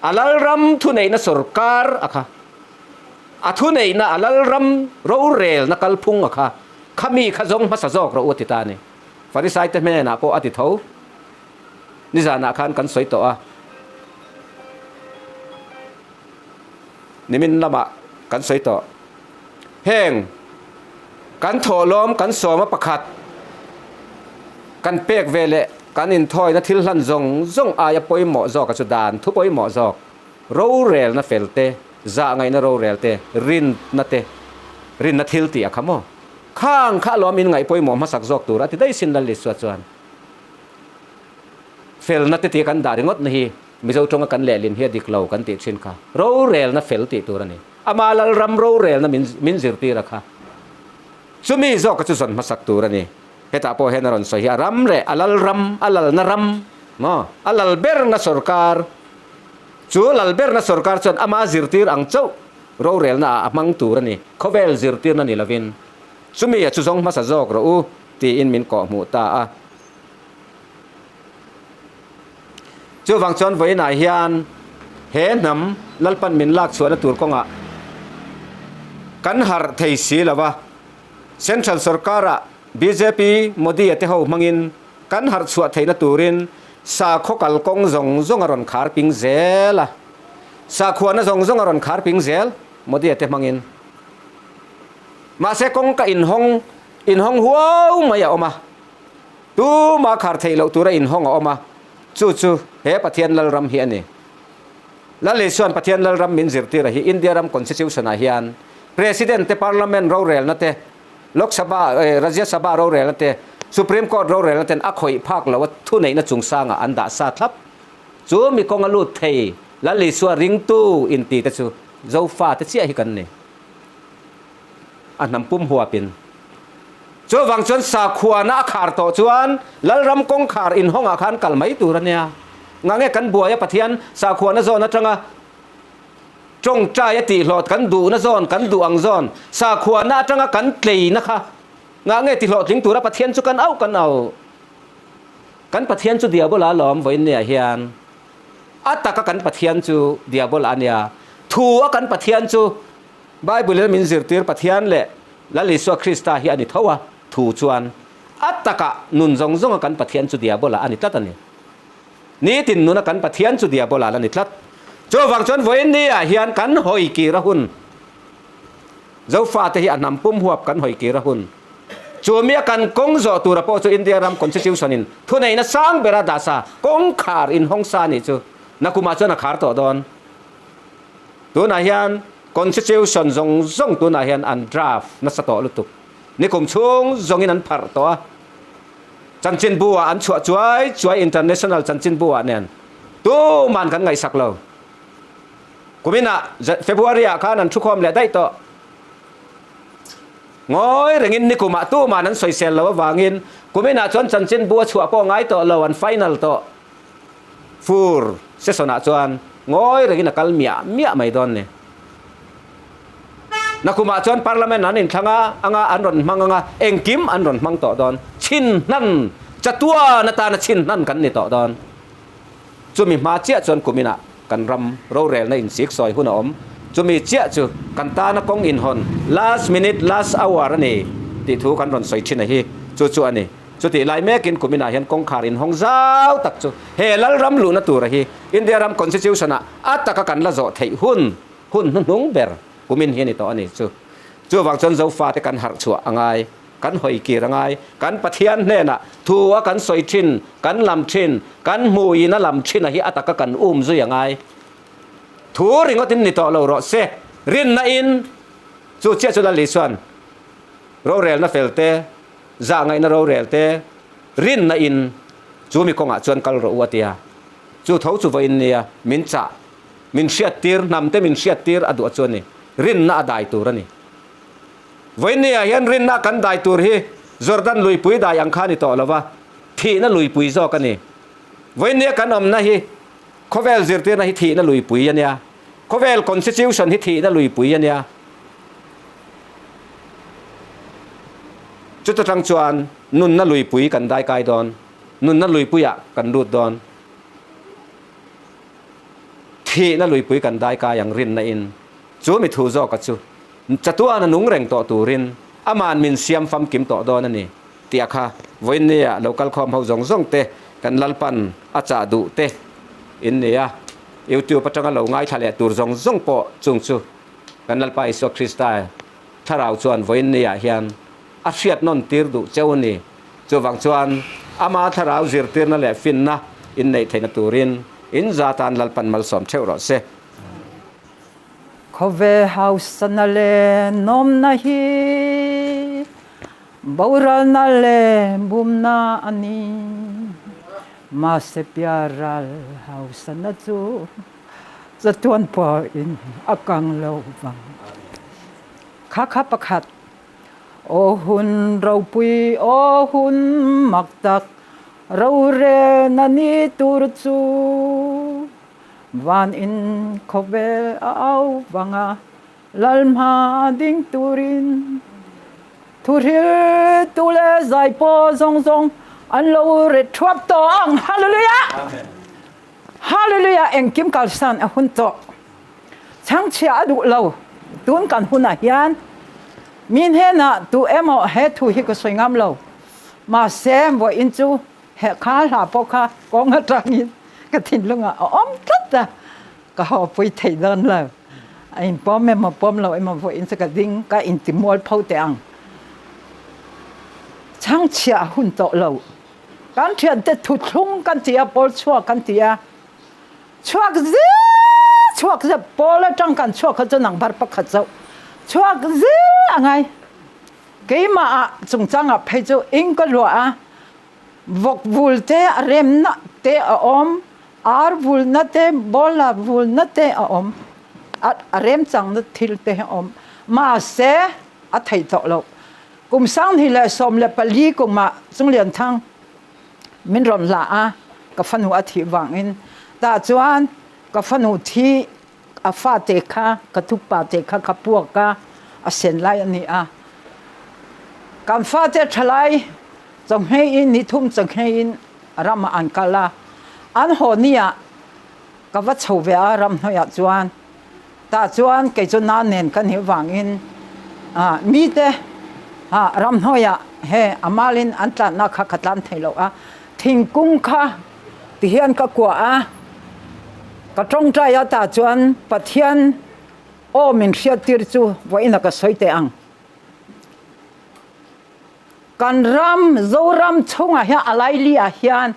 a lalram thuneihna sorkar a kha. A thuneihna a lalram rorelna kalphung a kha, khami kha zawng hmasa zawk rawh u a ti ta a ni. Farisaite hnenah pawh a ti tho. Nizanah khan kan sawi tawh a. Nimin lamah kan sawi tawh. Heng kan thawhlawm kan sawma pakhat kan pek ve leh kan inthawina thil hlan zawng zawng aia pawimawh zawk a chu dan thu pawimawh zawk. Rorelna fel te, zahngaihna rorel te, rinna te, rinna thil tih a kha maw? Khang kha alawm in ngaih pawimawh hmasak zawk tur a ti daih sin Lal Isua chuan. Felna te tih kan dah ringawt na hi Mizo tawnga kan lehlin hi a dik lo kan tih thin kha. Rorelna fel tih tur a ni. Ama Lalram rorelna min min zirtir a kha. Chumi zawka chu zawn hmasak tur a ni. Hetah pawh hian a rawn sawi hi a ram leh a Lalram, a lalna ram maw? A lal berna sorkar Chu Lalberna sorkar chuan ama zirtir ang chauh rorelna ah a hmang tur a ni, khawvel zirtirna ni lovin. Chumi a chu zawng hmasa zawk rawh u, tiin min kawhhmuh ta a. Chuvang chuan vawiinah hian he hnam Lalpan min lak chhuahna tur kawngah kan harh thei si lo a, Central sorkara bjp Modi-a te ho hmangin Kan harh chhuah theihna turin sakhaw kalkawng zawng zawng a rawn khar ping zel a, sakhuana zawng zawng a rawn khar ping zel Modi-a te hmangin. Mahse kawngka inhawng inhawng huau mai a awm a, tuma khar theih loh tura inhawng a awm a, chu chu he Pathian Lalram hi a ni. Lal Isua'n Pathian Lalram min zirtir a hi India ram Constitution-ah hian President te Parliament rorelna te Lok Sabha, Rajya Sabha rorelna te, Supreme Court rorelna ten a khawih phak lo a thuneihna chungsangah an dah sa thlap. Chu mi kawnga lut thei Lal Isua ringtu inti te chu Zofa te chiah hi kan ni. A hnam pum huapin. Chuvang chuan sakhuana a khar tawh chuan Lalram kawngkhar inhawngah khan kal mai tur a nia. Ngange kan buai a Pathian sakhuana zawn atanga Tawngtai a tihhlawt kan duhna zawn, kan duh ang zawn, sakhuana atanga kan tleina kha ngah nge tihlawhtling tura Pathian chu kan auh kan auh. Kan Pathian chu Diabola alawm vawiinniah hian a taka kan Pathian chu Diabola a nia. Thu a kan Pathian chu Bible-in a min zirtir Pathian leh Lal Isua Krista hi a ni tho a, thu chuan a taka nun zawng zawnga kan Pathian chu Diabola a ni tlat a ni. Nitin nuna kan Pathian chu Diabola la ni tlat. Chuvang chuan vawiin niah hian kan hawi kir a hun. Zofate hi a hnam pum huap kan hawi kir a hun. Chumia kan kawng zawh tura pawh chu India ram Constitution in thuneihna sang bera dah sa kawngkhar inhawng sa nih chu nakumah chuan a khar tawh dawn. Tunah hian Constitution zawng zawng tunah hian an draft nasa tawh lutuk. Nikum chhung zawngin an pharh tawh a. Chanchinbu ah an chhuah chuai chuai international chanchinbu ah nen tuman kan ngaihsak lo. Kumin ah February ah khan an thukhawm leh daih tawh. Ngawi rengin nikum ah tuman an sawisel lo avangin kumin ah chuan chanchinbu a chhuah pawh ngai tawh lo an final tawh. Fur session ah chuan ngawi rengin a kal miah miah mai dawn ni. Nakumah chuan Parliament an inthlang a, anga an rawn hmang anga engkim an rawn hmang tawh dawn. Chhin hnan, chatuan atana chhin hnan kan ni tawh dawn. Chumi hma chiah chuan kuminah kan ram rorelna insik sawi hun a awm. Chumi chiah chu kan tana kawng inhawn last minute, last hour a ni tih thu kan rawn sawi thin a hi. Chu chu a ni. Chutih lai mekin kuminah hian kawngkhar inhawng zau tak chu he Lalram luhna tura hi India ram Constitution-ah a taka kan la zawh theih hun hun hnuhnung ber kumin hi a ni tawh a ni chu. Chuvang chuan Zofate kan harh chhuah a ngai, kan hawi kir a ngai. Kan Pathian hnenah thu a kan sawi thin, kan lam thin, kan hmuiin a lam thin a hi a taka kan um zui a ngai. Thu ringawtin ni tawh lo rawh se, rinna in chu chiah chu Lal Isuan rorelna fel te, zahngaihna rorel te, rinna in chu mi kawngah chuan kal rawh u a ti a. Chu tho chu vawiin nia min chah, min hriattir, hnam te min hriattir a duh a chu a ni. Rinna a dai tur a ni. Vawiin nia hian rinna kan dai tur hi Jordan luipui dai ang kha a ni tawh lo va, thihna luipui zawk a ni. Vawiin nia kan awmna hi Khawvel zirtirna hi thihna luipui a nia. Khawvel constitution hi thihna luipui a nia. Chuta tang chuan nunna luipui kan daikai dawn, nunna luipuiah kan lut dawn. Thihna luipui kan daikai ang rinna in chu mi thu zawka chu chatuan a nung reng tawh turin aman min siam famkim tawh dawn a ni tih a kha vawiinnia lo kalkhawm ho zawng zawng te kan Lalpan a chah duh te in ni a, YouTube atanga lo ngaithla leh tur zawng zawng pawh chung chu kan Lalpa Isua Krista thlarau chuan vawiinniah hian a hriat nawn tir duh cheu a ni. Chuvang chuan ama thlarau zirtirna leh finna in neih theihna turin in za tan Lalpan malsawm theuh rawh se. Khawve hausana leh nawmna hi boralna leh bumna a ni. Mahse pialral hausana chu chatuan pawhin a kang lo vang. Kha kha pakhat Aw hun ropui, aw hun mak tak, rorelna ni tur chu van in khawvel a au vang a, lal hma ding turin thuhril tu leh zai pawh zawng zawng an lo ret thuap tawh ang. Hallelujah! Hallelujah! Engkim kalsan a hun tawh. Chhangchhia a duh lo. Tun kan hunah hian mi hnenah tu emaw he thu hi ka sawi ngam lo. Mahse, vawiin chu he kha hla pawh kha kawng atangin ka thinlungah a awm tlat a, ka hawpui thei dawn lo. A inpawm emaw pawm lo emaw vawiin chu ka ding, ka intimual pho teh ang. Chhangchhia a hun tawh lo. Kan thiante thuthlung kan ti a, pawl chhuak kan ti a. Chhuak zel chhuak zel pawl atang kan chhuak kha chu nang bar pakhat chauh chhuak zel a ngai. Keimah ah chungchangah phei chu ing ka luah a, vawk vul te a remna te a awm, ar vulna te, bola vulna te a awm, a remchangna thil te a awm. Mahse a thei tawh lo. Kum 2014 kumah Chunglianthang min rawn hlah a, ka fanu a thih vangin. Tah chuan ka fanu thi a fate kha ka tupa te kha ka puak a, a sen lai a ni a. Kan fate thalai chawhmeh in ni thum chawhmeh in ram ah an kal a, an haw ni ah ka va chho ve a ram hnuaiah chuan. Tah chuan kei chu na nen ka nih vangin mite ramhnuaiah he a malin an tlanna kha ka tlan thei lo a, thingkung kha tihian ka kuah a, ka tawngtai a tah chuan Pathian aw min hriattir chu vawiin a ka sawi teh ang. Kan ram Zoram chhungah hian a laili ah hian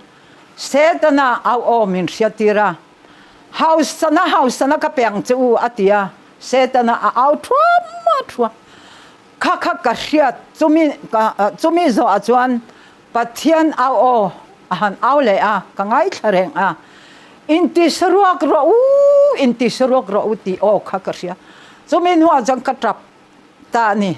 Setana au aw min hriattir a, Hausana hausana ka pe ang che u a ti a, Setana a au thuam a thua. Kha kha ka hriat chumi chumi zawhah chuan Pathian au aw a han au leh a, ka ngaithla reng a. Intisaruak rawh u, intisaruak rawh u tih aw kha ka hria. Chumi hnuah chuan ka tap ta a ni.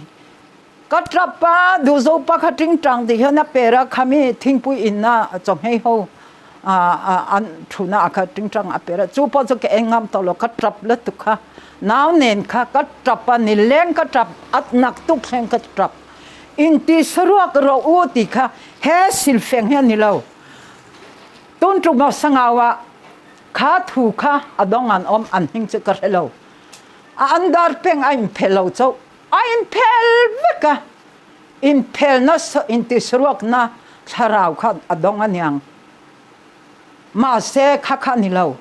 Ka tap a, duhzopa kha tingtang ti hian a per a, khami thingpui inna chawhmei ho an thuna ah kha tingtang a per a, chu pawh chu ka eng ngam tawh lo, ka tap lutuk kha, nau nen kha ka tap a, nileng ka tap, a nak tuk thleng ka tap. Inti saruak rawh u tih kha he silfeng hi a ni lo. Tun tum ah sangau ah kha thu kha a dawng an awm, an hming chu ka hre lo. A an dar peng a inphe lo chauh. A inphel vek a, inphelna intisruakna thlarau kha a dawng a niang. Mahse kha kha a ni lo,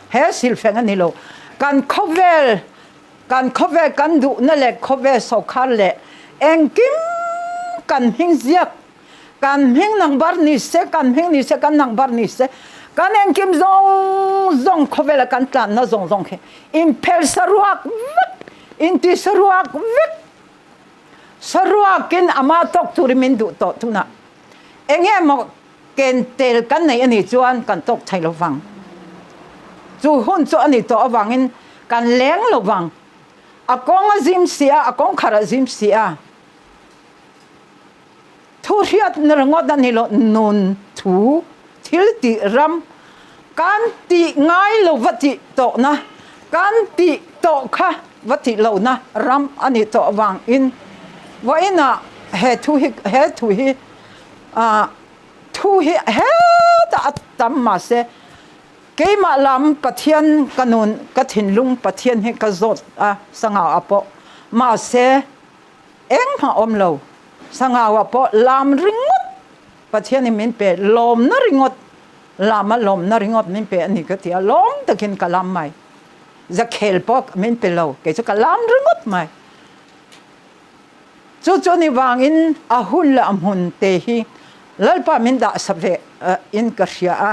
he silfeng a ni lo. Kan khawvel Kan khawvel kan duhna leh khawvel sawrkhar leh engkim kan hming ziak, kan hming number ni se, kan hming ni se, kan number ni se, kan engkim zawng zawng khawvela kan tlanna zawng zawng khi inphel saruak vek, inti saruak vek, saruakin ama tawk turin min duh tawh tunah enge maw ken tel kan nei a nih chuan kan tawk thei lo vang. Chu hun chu a nih tawh avangin kan leng lo vang. A kawng a zim si a, a kawngkhar a zim si a. Thu hriatna ringawt a ni lo, nun thu thil tih ram kan tih ngai lo va tih tawhna, kan tih tawh kha va tih lohna ram a nih tawh avangin vawiinah he thu hi he thu hi Ah, thu hi hetah a tam mahse keimah lam Pathian ka nun ka thinlung Pathian hi ka zawt a sangau ah pawh mahse engmah awm lo sangau ah pawh lam ringawt Pathian in min pe lawmna ringawt lama lawmna ringawt min pe a ni ka ti a lawm takin ka lam mai zakhel pawh min pe lo kei chu ka lam ringawt mai. Chu chu ni vangin a hun leh a hmun te hi Lalpa min dah sa ve in ka hria a.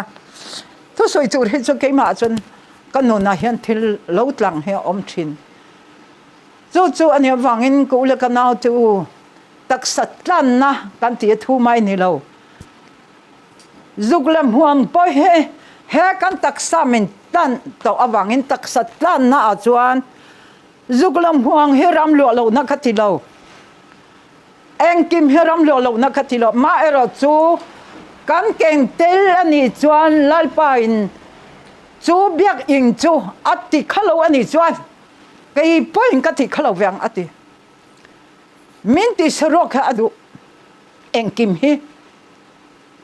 Thusawi tur hi chu keimah chuan ka nunah hian thil lo tlang hi a awm thin. Chu chu a nih avangin ka u leh ka nau te u taksa tlanna kan tih a thu mai ni lo. Zuk leh hmuam pawh hi he kan taksa min tlan tawh avangin taksa tlanna ah chuan Zuk lam huang hi ram luah lohna ka ti lo. Engkim hi ram luah lohna ka ti lo. Mah erawh chu kan keng tel a nih chuan Lalpa in chu biakinn chu a ti kha lo a nih chuan kei pawhin ka ti kha lo ve ang a ti. Min ti saruak hi a duh. Engkim hi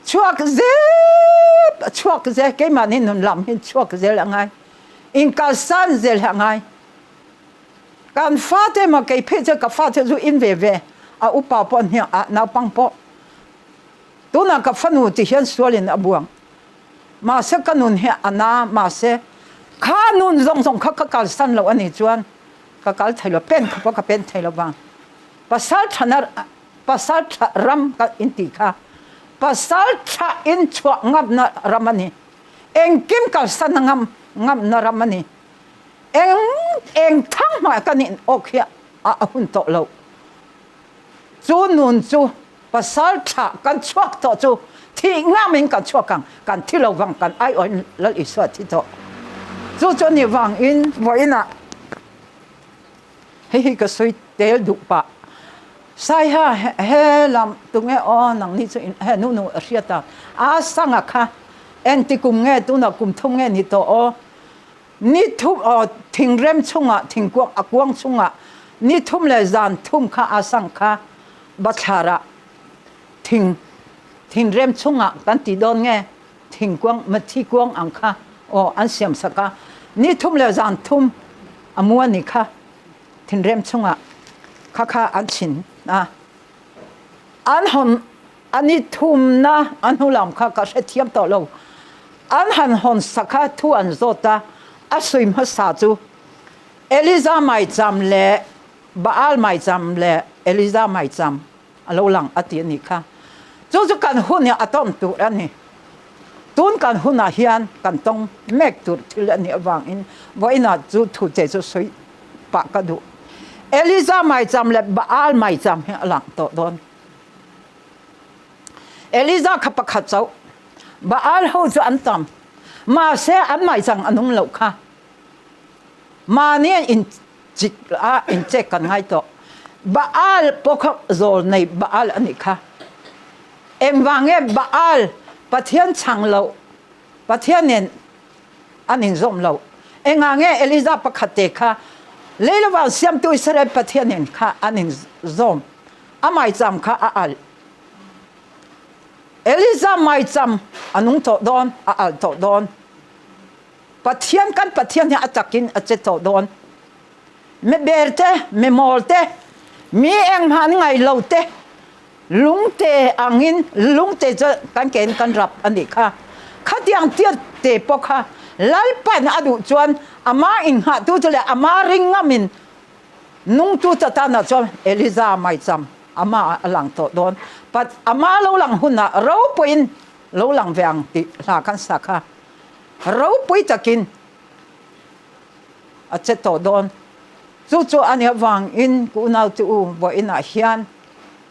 chhuak zep chhuak zel keimahni nun lam hi chhuak zel a ngai. Inkalsan zel hi a ngai. Kan fate maw kei phei chuan ka fate chu in ve ve a upa pawh hniang ah naupang pawh tunah ka fanu ti hian sualin a buang mahse ka nun hi a na mahse kha nun zawng zawng kha ka kalsan loh a nih chuan ka kal thei lo pen kha pawh ka pen thei lo vang pasal thana pasal tha ram ka in tih kha pasal tha in chhuah ngamna ram a ni engkim kalsan a ngam ngamna ram a ni. Eng eng thang hmai kan in awk hi a hun tawh lo. Chu nun chu pasal tha kan chhuak tawh chu thih ngam in kan chhuak ang, kan thi lo vang kan aiawh in Lal Isua thi tawh. Chu chu ni vang in vawiin ah hei hi ka sawi tel duh pah. Saiha he lam tunge aw nangni chu he nu nu a hriat a, a sanga kha engti kum nge tunah kum thum nge ni tawh aw. Ni thum aw thingrem chungah thingkuang a kuang chungah ni thum le zan thum kha a sang kha bathlar ah thing thingrem chungah kan ti dawn nge thingkuang mathi kuang ang kha aw an siam sak a ni thum le zan thum a mu ani kha thingrem chungah kha kha an chin a an hon An i thumna a hnulam kha ka hrethiam tawh lo. An han hawn sak a, thu an zawt a, a sawi hmasa chu Eliza maicham leh Baal maicham leh Eliza maicham a lo lang a ti a nih kha. Chu chu kan hun hi a tawng tur a ni. Tun kan hunah hian kan tawng mek tur thil a nih avangin vawiinah chu thute chu sawi pah ka duh. Eliza maicham leh Baal maicham hi a lang tawh dawn. Eliza kha pakhat chauh. Baal ho chu an tam. Mahse an maichang an um loh kha. Mahni an in chik a in chek kan ngai tawh. Baal pawh kha zawl nei Baal a nih kha. Engvang nge Baal Pathian chhang loh Pathian nen an inzawm lo. Engah nge Eliza pakhat te kha leilova siamtu Israel Pathian nen kha an inzawm. A maicham kha a alh. Eliza maicham a nung tawh dawn, a alh tawh dawn. Pathian kan Pathian hi a takin a che tawh dawn. Mi ber te, mi mawl te, mi engmah an ngai lo te, lungte angin lungte chu kan ke in kan rap a nih kha. Khatiang tiat te pawh kha Lalpan a duh chuan amah inghahtu chu leh amah ring ngamin. Nungtu Satana chuan Eliza maicham amah a lang tawh dawn. Pat ama lo lang hunah ropuiin lo lang ve ang tih hla kan sa kha. Ropui takin a che tawh dawn. Chu chu a nih avangin ka unau te u vawiinah hian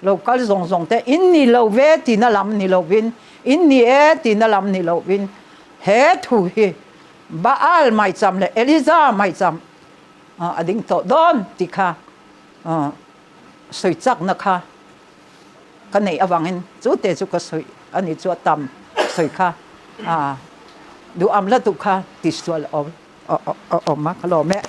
lo kal zawng zawng te in ni lo ve tihna lam ni lovin, in ni e tihna lam ni lovin he thu hi Baal maicham leh Eliza maicham a ding tawh dawn tih kha sawi chakna kha ka neih avangin chu te chu ka sawi a ni chu a tam sawi kha duham la duh kha tisual a awm a ka lawm e.